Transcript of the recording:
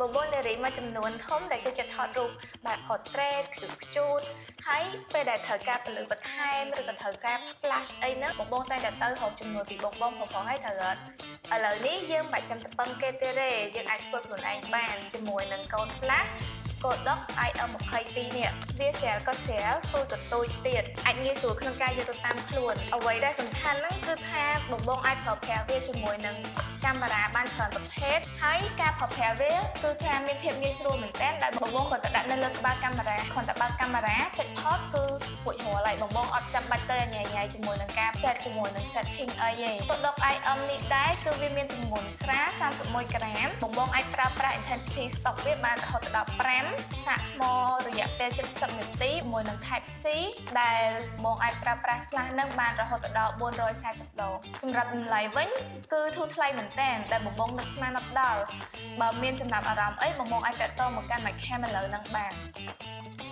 បងបងនារីមួយចំនួនធំដែលចូលចិត្តថតរូបបែប portrait ខ្ជូតខ្ជូតហើយពេលដែលត្រូវការពន្លឺបន្ថែមឬក៏ត្រូវការ flash អីហ្នឹងបងបងតែងតែទៅរកជំនួយពីបងបងប្រុសៗហើយត្រូវអត់ឥឡូវនេះយើងមិនបាច់ចាំទៅពឹងគេទេទេយើងអាចធ្វើខ្លួនឯងបានជាមួយនឹងកូន flash Godox IM22 នេះវាស្រាលក៏ស្រាលទូចក៏ទូចទៀតអាចងាយស្រួលក្នុងការយកទៅតាមខ្លួនអ្វីដែលសំខាន់ហ្នឹងគឺថាបងបងអាចប្រើប្រាស់វាជាមួយនឹងកាមេរ៉ាបានច្រើនប្រភេទហើយការប្រើប្រាស់វាគឺថាមានភាពងាយស្រួលមែនទែនដែលបងបងគ្រាន់តែដាក់នៅលើក្បាលកាមេរ៉ាគ្រាន់តែបើកកាមេរ៉ាចុចថតគឺរួចរាល់ហើយបងបងអត់ចាំបាច់ទៅញ៉ៃញ៉ៃជាមួយនឹងការ set ជាមួយនឹង setting អីទេ Godox IM នេះដែរគឺវាមានទម្ងន់ស្រាល31ក្រាមបងបងអាចប្រើប្រាស់ intensity stop វាបានរហូតដល់5សាកថ្មរយៈពេល70នាទីជាមួយនឹង Type C ដែលបងអាចប្រើប្រាស់ឆ្លាស់នឹងបានរហូតដល់440ដងសម្រាប់តម្លៃវិញគឺធូរថ្លៃមែនទែនដែលបងបងនឹកស្មានដល់បើមានចំណាប់អារម្មណ៍អីបងបងអាចទាក់ទងមកកាន់ My Cam ឥឡូវហ្នឹងបាន។